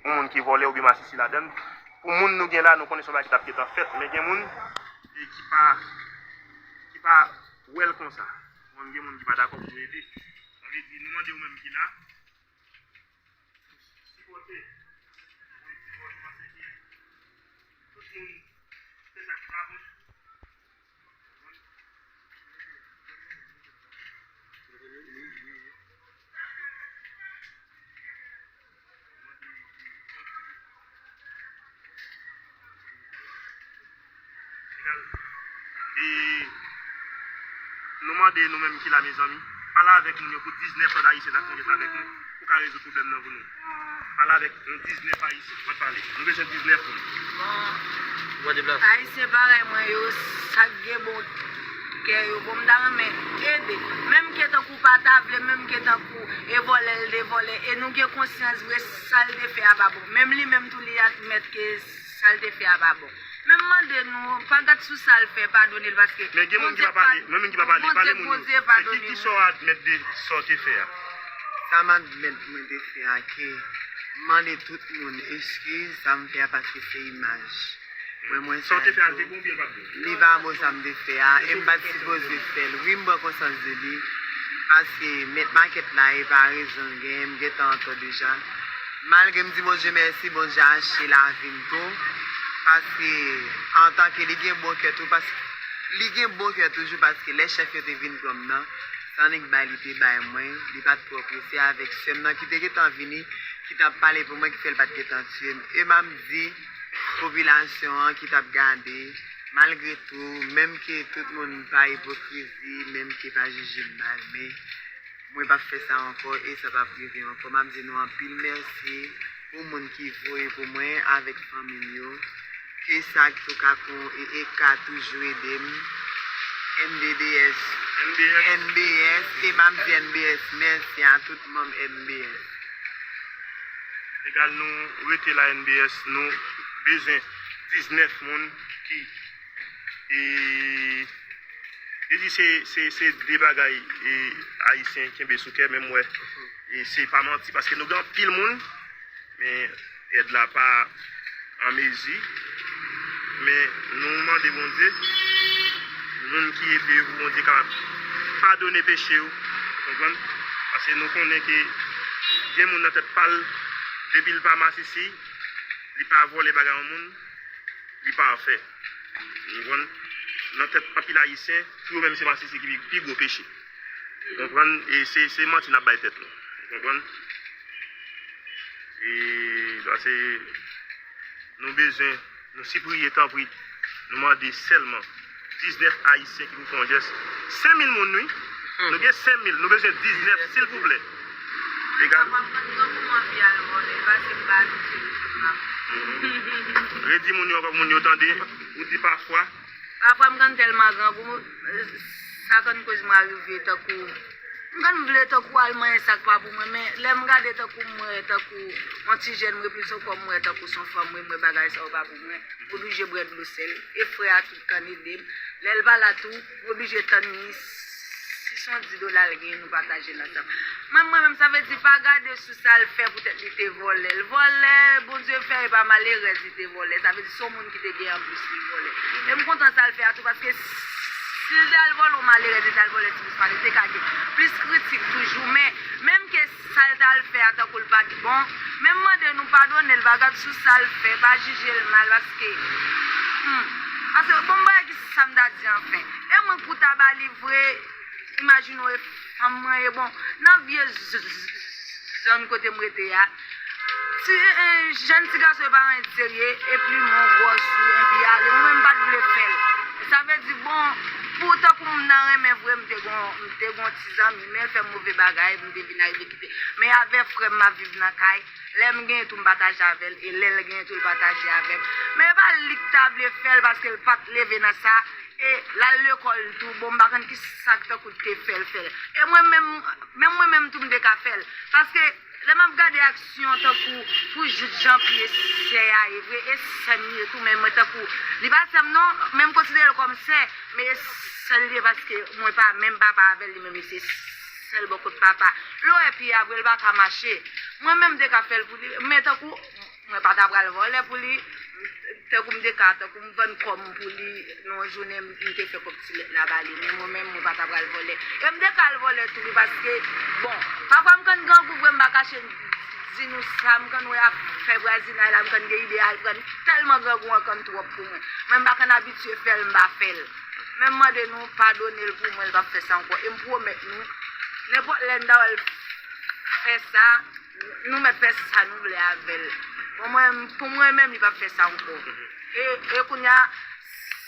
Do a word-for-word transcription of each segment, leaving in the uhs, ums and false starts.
yon moun ki vòlè oubyen masisi ladan l. Pou moun nou gen la, nou konnen se yon bagay ki t ap gentan fèt, men gen moun e ki pa ki pa wè l konsa. Konn gen moun ki pa dakò pou nou ede. Sa vle di, nou mande ou menm ki la, sipòte. Sipòte, paske tout moun fè sa ki pa bon. E nou mande nou menm ki la, mezanmi, pale avèk moun yo pou diznèf lòt ayisyen ta konfyans avèk nou pou ka rezoud pwoblèm nan pou nou. Pale avèk yon diznèf ayisyen. Mwen pale. Nou bezwen diznèf moun. Bon. Ayisyen parèy mwen yo, sa k gen bon kè yo, bon, m ta renmen ede. Menm ke tankou pa ta vle, menm ke tankou e vòlè l te vòlè, e nou gen konsyans vre, sa l te fè a pa bon. Menm li menm tou, li admèt ke sa l te fè a pa bon. Men m mande nou, pa gad sou sa l fè, padone l, paske Men gen moun ki pa pale, men moun ki pa pale, pale moun yo. Bondye padone ki, ki sa w admèt de sa w te fè a? Sa m admèt mwen te fè a, ke m mande tout moun eskiz, sa m fè a, paske se imaj. Mwen, mwen Sa w te fè a, l te bon oubyen l pa t bon? Li pa bon sa m te fè a, e m pa t sipoze fè l. Wi, m pran konsyans de li, paske mèt makèt la, e pa rezon l genyen, m gentan antò deja. Malgre m di Bondye mèsi, Bondye achte lavi m tou, paske antanke li gen bon kè tou, paske li gen bon kè toujou, paske lè chèf yo te vin pran m nan, se annik bay li te bay mwen, li pa t twò prese avèk sè m nan ki te gentan vini, ki t ap pale pou mwen, ki fè l pa t gentan tiye m. E m ap di popilasyon an ki t ap gade, malgre tou, menm ke tout moun pa ipokrizi, menm ke pa jije m mal, men mwen p ap fè sa ankò e sa p ap rive ankò. M ap di nou anpil mèsi pou moun ki voye pou mwen avèk fanmi m yo. Ke sa tou ka kon e, e ka toujou ede m. N B B S. N B S. N B S. E m ap di N B S mèsi a tout manm N B S. Egal, nou rete la, N B S, nou bezwen diznèf moun ki e, e di se, se, se de bagay e, ayisyen kenbe sou kè, men m wè e, se pa manti, paske nou gen anpil moun, men èd la pa an mezi, men nou mande Bondye, moun ki ede yo, pou Bondye kapab padone peche yo, konprann? Paske nou konnen ke gen moun nan tèt pa l, depi l pa masisi, li pa vòlè bagay yon moun, li pafè. Ou konprann? Nan tèt anpil ayisyen, pou yo menm se masisi ki pi, pi gwo peche. Ou konprann? E se, se manti n ap bay tèt nou. Ou konprann? E paske nou bezwen, nou sipriye, tanpri, nou mande sèlman diznèf ayisyen ki pou fè yon jès. Senk mil moun, wi. Nou gen senk mil, nou bezwen diznèf, silvouplè. Egal. Papa, m konn grangou m anvi al vòlè, paske m pa abitye li, m ap Redi moun yo ankò pou moun yo tande. Ou di pafwa. Pafwa m konn tèlman grangou, sa konn koz mwen rive tankou, m konn vle tankou al manyen sa k pa pou mwen, men lè m gade tankou m wè tankou yon ti jèn, mwen plis ankò m wè tankou s on fanm, mwen, mwen bagay sa yo pa pou mwen, m oblije bwè dlo sèl. E frè a tou t konn ede m. Lè l pa la tou, m oblije tann li. Si s on di dola l genyen, nou pataje l ansanm. Mwen, mwen menm, sa vle di pa gade sou sa l fè poutèt li te vòlè. L vòlè, Bondye fè, e pa malerèz li te vòlè. Sa vle di s on moun ki te gen anplis li vòlè. E m kontan sa l fè a tou, paske si l t al vòlè yon malerèz, li t al vòlè ti bous pa, li te ka gen plis kritik toujou. Men, menm ke sa l t al fè a, tankou l pa t bon, men m mande nou padone l, pa gad sou sa l fè, pa jije l mal, paske, hmm, paske, bon, m pa wè ki sa m ta di anfen. E mwen pou ta ba li vre, imajine w, e fanm mwen ye, bon, nan vye z-, z-, z-, zòn kote m rete a, ti, eh, jèn ti gason yo pa anyen serye, epi mwen gwòs ou, epi ale, mwen menm m pa t vle fè l. Sa vle di, bon, pou tankou m nan renmen vre, m te gon, m te gon ti zanmi, men l fè move bagay, m te vin arive kite. Men avè frè m, m ap viv nan kay, lè m genyen tou, m pataje avè l, e lè l genyen tou, l pataje avè m. Men e pa li k ta vle fè l, paske l pa t leve nan sa, e l al lekòl tou, bon, m pa konn ki sa k tankou te fè l fè l. E mwen menm, menm mwen menm tou, m te ka fè l. Paske lè m ap gade aksyon tankou pou jout jan pye sè a ye vre, e sè m ye tou, men mwen tankou, li pa sè m non, men m konsidere l kòm sè, men e sè l ye paske mwen pa menm papa avè l, li menm li se sè l bò kot papa. Lè w wè pye a vre, l pa ka mache. Mwen menm m te ka fè l pou li, men tankou, Mwen pa ta pral vòlè pou li, tankou m te ka, tankou m vann kò m pou li, nan yon jounen m, m te fè kòb ti lèt la ba li, men mwen menm, mwen pa ta pral vòlè. E m te ka al vòlè tou, wi, paske, bon, pafwa m konn grangou vre, m pa kache di nou sa, m konn wè afè vwazinay la, m konn gen ide al pran, tèlman grangou an konn twòp pou mwen. Mwen, m pa konn abitye fè l, m pa fè l. Men m mande nou padone l pou mwen, l p ap fè sa ankò. E m pwomèt nou, nenpòt lè n ta wè l fè sa, nou mèt fè sa nou vle avè l. Bon, mwen, pou mwen menm, li p ap fè sa ankò. E, e kounye a,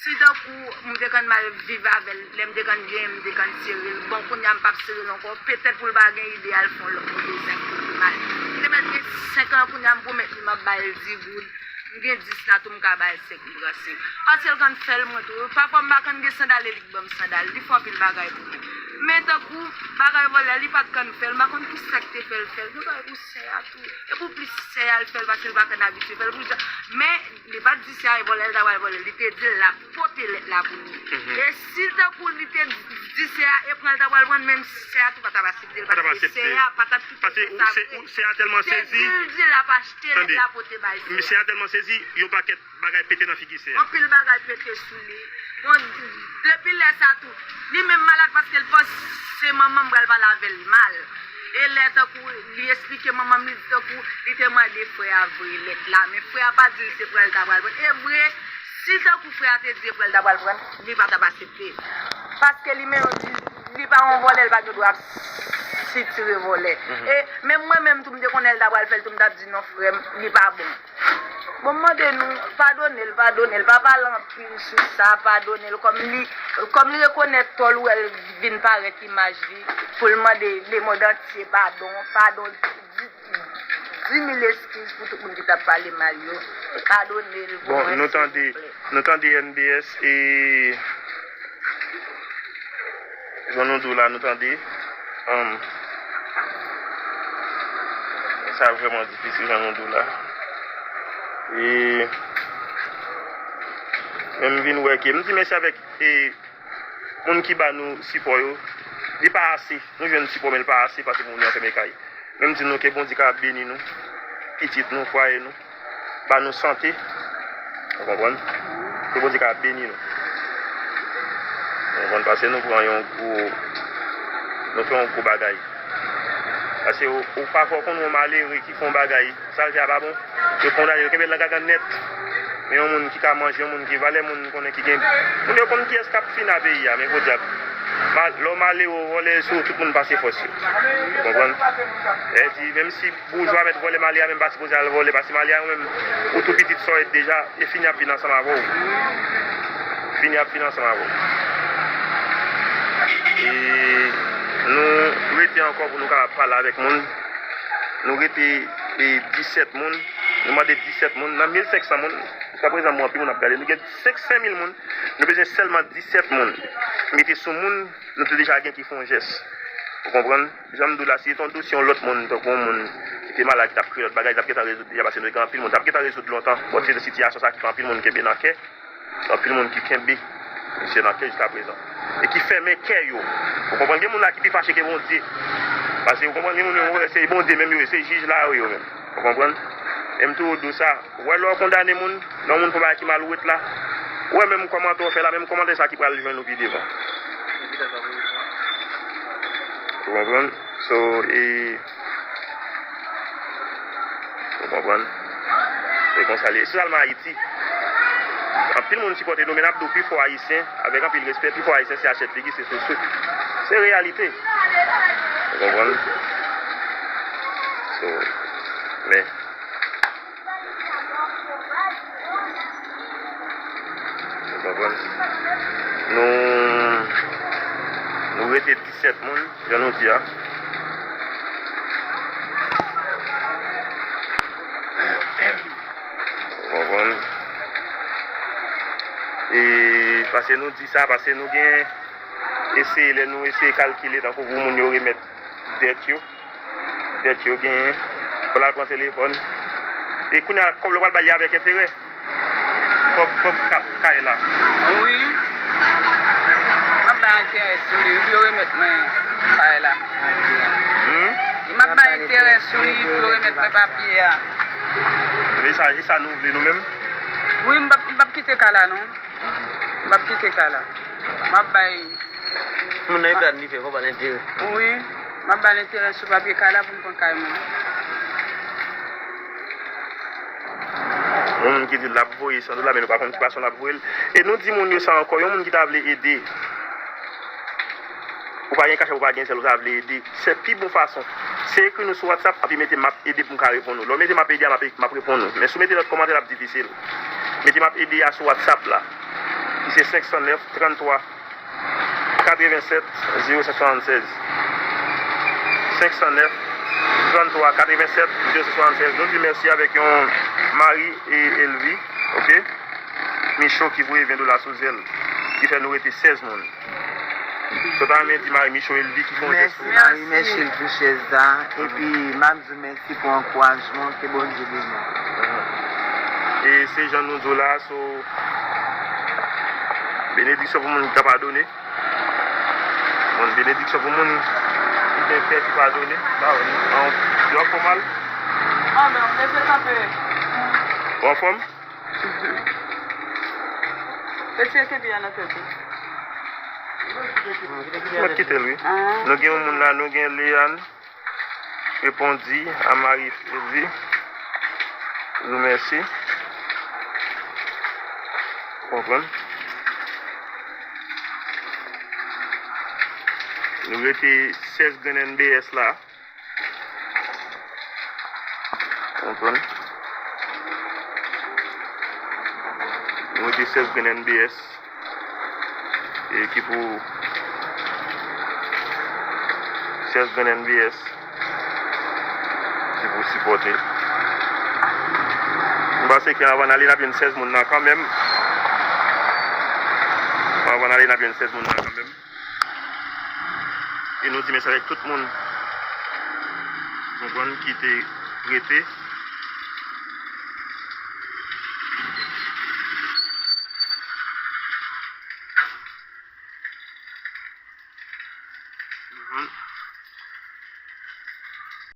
si tankou m te konn mal viv avè l, lè m te konn byen, m te konn sere l, bon, kounye a m p ap sere l ankò, petèt pou l pa gen ide al fè yon lòt move zak ki pi mal. M te mèt gen senk an, kounye a m pwomèt li m ap ba l dis goud. M gen dis la tou, m ka ba l senk, m pran senk. Paske l konn fè l mwen tou. Pafwa m pa konn gen sandal, e li k ban m sandal. Li fè anpil bagay pou mwen. Men tankou bagay vòlè, li pa t konn fè l. M pa konn ki sa k te fè l fè l. Gen bagay pou sè a tou. E pou plis sè a l fè l, paske l pa konn abitye fè l pou sa. Men li pa t di sè a e vòlè, l ta pral vòlè. Li te di l l ap pote lèt la pou li. E si tankou li te di sè a e pran l ta pral pran, menm sè a tou pa t ap aksepte l, paske sè a pa t ap kite fè sa vre. Sè a tèlman sezi. Se di l di l ap achte lèt la pote bay sè a. Sè a tèlman sezi, yon pakèt bagay pete nan figi sè a. Anpil bagay pete sou li. Bon, depi lè sa tou, li menm malad paske l panse manman m pral pale avè l mal. E lè tankou li esplike manman m, li di tankou li te mande frè a voye lèt la, men frè a pa di l se pran l ta pral pran. E vre, si tankou frè a te di e pran l ta pral pran, li pa t ap aksepte. Paske li menm li di, li pa yon vòlè, li pa gen dwa ap sitire vòlè. E menm mwen menm tou, m te konnen l ta pral fè l tou, m t ap di non frè m, li pa bon. Bon, m mande nou, padone l, padone l, pa pale anpil sou sa, padone l, kòm li, kòm li rekonèt tò l, ou wè l vin parèt imaj li, pou l mande lemond antye padon, padon, di, di mil eskiz pou tout moun ki t ap pale mal yo, padone l pou mwen silvouplè. Bon, nou tande, nou tande N B S e Jan nou di w la, nou tande. Sa vrèman difisil, jan nou di w la. E men m vin wè ke, m di mèsi avèk, e, moun ki ba nou sipò yo. Li pa ase. Nou jwenn sipò, men li pa ase paske pou moun yo anfèmen kay. Men m di nou ke Bondye ka beni nou, pitit nou, fwaye nou, ba nou sante. Ou konprann? Ke Bondye ka beni nou. Ou konprann? Paske nou pran yon gwo, nou fè yon gwo bagay. Paske ou, ou pafwa ou konn yon malere ki fè yon bagay, sa l fè a pa bon. Yo kondane, yo kenbe l nan gagann nèt. Men yon moun ki ka manje, yon moun ki valè moun konnen ki gen. Moun yo konn kiyès k ap fin a peyi a, men podyab. Lè w malere, w vòlè, sou tout moun pase fòs yo. Ou konprann? Sa vle di, menm si boujwa mèt vòlè, malere a menm pa sipoze al vòlè, paske malere a ou menm, ou tou pitit sa w ye deja, e fini ap vin ansanm avè w. Fini ap vin ansanm avè w. E nou rete ankò pou nou kapab pale avèk moun. Nou rete, e, disèt moun. Nou mande disèt moun. Nan mil senk san moun, jiskaprezan, mwen, anpil moun ap gade. Nou gen senk, senk mil moun. Nou bezwen sèlman disèt moun. Mete sou moun, nou te deja gen ki fè yon jès. Ou konprann? Jan m di w la, si se te yon dosye yon lòt moun, tankou yon moun ki te malad, ki t ap kreye lòt bagay, li t ap gentan rezoud deja, paske nou gen anpil moun, t ap gentan rezoud lontan. Bon, se sitiyasyon sa ki fè anpil moun kenbe nan kè. Anpil moun ki kenbe misye nan kè jiskaprezan. E ki fèmen kè yo. Ou konprann? Gen moun la ki pi fache ke Bondye. Paske ou konprann, gen moun menm, ou wè, se Bondye menm yo ye, se jij la yo ye menm. Ou konprann? E m toujou di w sa, ou wè lè w kondane moun, lè yon moun fè yon bagay ki mal ou ret la, ou wè menm kòmantè w fè la, menm kòmantè sa ki pral jwenn ou pi devan. Ou konprann? So, e, Ou konprann? Se konsa li ye. Espesyalman Ayiti. Anpil moun sipòte nou, men n ap di w pi fò Ayisyen, avèk anpil respè, pi fò Ayisyen se achèt figi, se sousou. Se reyalite. Ou konprann? So, men. Ou konprann? Nou, nou rete disèt moun, jan nou di a. Ou konprann? E, paske nou di sa, paske nou gen eseye, lè nou eseye kalkile, tankou pou moun yo remèt dèt yo, dèt yo genyen, pou l al pran telefòn. E kounye a, kòb la pral bay li avèk enterè. Kòb, kòb ka-, kay la. Wi. M ap bay enterè sou li, wi, pou yo remèt mwen kay la. Hmm? M ap bay enterè sou li, pou yo remèt mwen papye a. Wi, Sa, e sa nou vle nou menm. Wi, m p ap, m p ap kite ka la, non. M p ap kite ka la. M ap bay. Moun nan e gad li fè, fò ba l enterè. Wi, m ap ba l enterè sou papye ka la pou m pran kay mwen. Yon moun ki di l ap voye san dola, men nou pa konn ki fason l ap voye l. E nou di moun yo sa ankò, yon moun ki ta vle ede. Ou pa gen kachèp, ou pa gen zèl, ou ta vle ede. Se pi bon fason. Se ekri nou sou WhatsApp, epi mete m ap ede pou m ka reponn ou. Lè w mete m ap ede a, m ap, m ap reponn ou. Men si w mete lòt kòmantè, l ap difisil. Mete m ap ede a sou WhatsApp la, ki se senk san nèf, trannntwa, katrevennsèt, zewo sèt swasannsèz. Senk san nèf, trannntwa, katrevennsèt, zewo sèt swasannsèz. Nou di mèsi avèk yon Marie et Elvie, oke? Micho ki voye ven dola sou zèl, ki fè nou rete sèz moun. Sa ta renmen di Marie Micho Elvie ki fè yon jès pou nou. Mèsi, Marie Michel, pou chèz la. Epi, m ap di w mèsi pou ankourajman w. Ke Bondye beni w. E se jan nou di w la, so, benediksyon pou moun ki ka padone. Bon, benediksyon pou moun ki gen kè ki padone. Ba, an, yo fò mal. Amèn. Leve kanpe. Ou anfòm? Retire kenbe a nan tèt ou. Mwen kite l, wi. Ah. Nou gen yon moun la, nou gen Léane. Repondi a Marie Elvie. Nou mèsi. Konprann? Nou rete sèz grenn N B S la. Konprann? Nou rete sèz grenn N B S. E ki pou sèz grenn N B S ki pou sipòte. M panse ke anvan n ale, n ap jwenn sèz moun nan kanmenm. Anvan n ale, n ap jwenn sèz moun nan kanmenm. E nou di mèsi avèk tout moun, konprann, ki te prete. Konprann?